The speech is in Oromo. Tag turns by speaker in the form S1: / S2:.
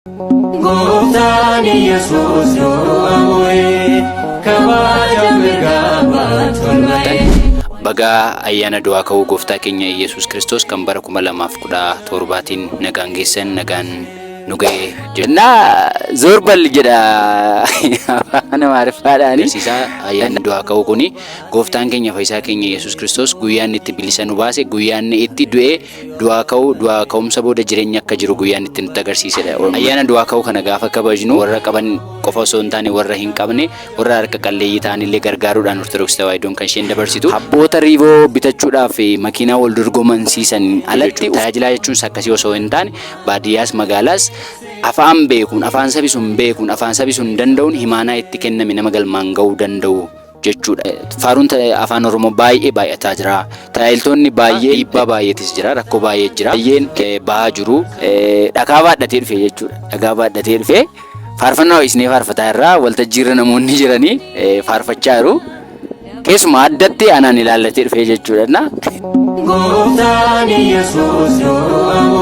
S1: Gooftaan Yesuus du'a mo'ee kabaja mirga abbaatti ol ba'ee.
S2: Bagaa ayyaana du'aa ka'uu gooftaa keenya Iyyasuus Kiristoos kan bara 2017tiin nagaan geessan nagaan nu ga'e
S3: jedhu. Naa zoor bal jedha afaan Amaariffaadhaani.
S2: Agarsiisaa ayyaanni du'aa ka'uu kuni gooftaan keenya fayyisaa keenya Yesuus Kiristoos guyyaa inni itti bilisa nu baase guyyaa inni itti du'ee du'aa ka'uu du'aa ka'umsa booda jireenya akka jiru guyyaa inni itti nutti agarsiisedha. Ayyaana du'aa ka'uu kana gaafa kabajnu warra qaban qofa osoo hin taane warra hin qabne warra harka qalleeyyii ta'anillee gargaaruudhaan Ortodoksii Tawaahidoon kan isheen dabarsitu. Abboota Riivoo bitachuudhaaf makiinaa wal dorgomansiisan alatti tajaajilaa jechuun akkasii osoo hin taane baadiyyaas magaalaas afaan beekuun afaan sabi sun beekuun afaan sabi sun danda'uun himaanaa itti kenname nama galmaan ga'uu danda'u jechuudha. Faaruun afaan Oromoo baay'ee baay'ataa jira. Tajaajiltoonni baay'ee dhiibbaa baay'eetis jira. Rakkoo baay'ee jira. Baay'een bahaa jiru. Dhagaa baadhatee dhufe jechuudha. Dhagaa baadhatee dhufe. Faarfannaa ho'isnee faarfataa irraa waltajjiirra namoonni jiranii faarfachaa jiru. Keessumaa addatti anaan ilaallatee dhufe jechuudha.
S1: Gooftaan Yesuus du'a mo'ee.